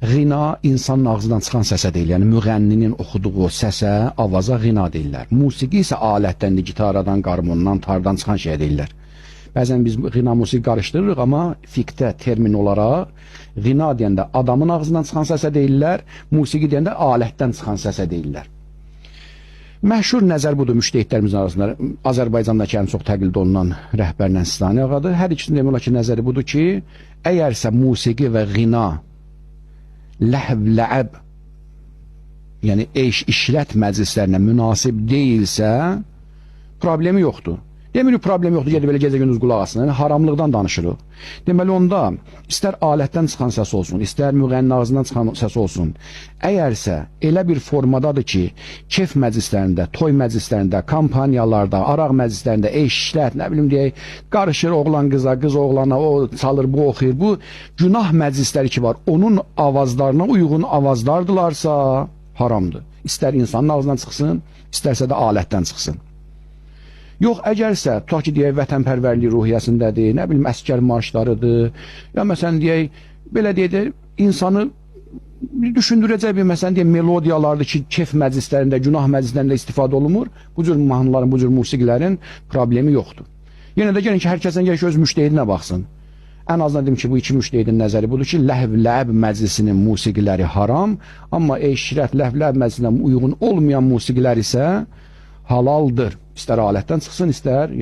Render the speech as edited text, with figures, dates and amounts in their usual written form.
Ğina insanın ağzından çıxan səsə deyil, yəni müğənninin oxuduğu səsə, avaza ğina deyirlər. Musiqi isə alətdəndir, gitaradan, qarmondan, tardan çıxan şeyə deyirlər. Bəzən biz ğina musiqi qarışdırırıq, amma fiqhdə termin olaraq ğina deyəndə adamın ağzından çıxan səsə deyirlər, musiqi deyəndə alətdən çıxan səsə deyirlər. Məşhur nəzər budur müştehidlərimizin arasında. Azərbaycandakı ən çox təqlid olunan rəhbərlə Sistani ağadır. Hər ikisinin demək olar ki, nəzəri budur ki, əgərsə musiqi və ğina ləhv, ləəb, yəni eş, işlət məclislərinə münasib deyilsə, problemi yoxdur. Demirik problem yoxdur, gedib belə gecə gündüz qulaq asın. Yəni haramlıqdan danışırıq. Deməli onda istər alətdən çıxan səs olsun, istər müğənninin ağzından çıxan səs olsun. Əgərsə elə bir formadadır ki, kef məclislərində, toy məclislərində, kampaniyalarda, araq məclislərində, eşlət, nə bilim deyək, qarışır oğlan qıza, qız oğlana, o çalır, bu oxuyur. Bu günah məclisləri ki var, onun avazlarına uyğun avazlardılarsa haramdır. İstər insanın ağzından çıxsın, istərsə də alətdən çıxsın. Yox, əgərsə, tutaq ki, deyək, vətənpərvərlik ruhiyyəsindədir, nə bilim, əskər marşlarıdır, ya məsələn, deyək, belə deyək də, insanı düşündürəcək bir, məsələn, deyək, melodiyalardır ki, kef məclislərində, günah məclislərində istifadə olunmur, bu cür mahnıların, bu cür musiqilərin problemi yoxdur. Yenə də gəlin ki, hər kəsin gəlin ki, öz müştehidinə baxsın. Ən azından deyim ki, bu iki müştehidin nəzəri budur ki, ləhv, ləb məclisinin musiqiləri haram, amma eşrət, ləhv, ləb məclisinə uyğun olmayan musiqilər isə halaldır. İstər alətdən çıxsın, istər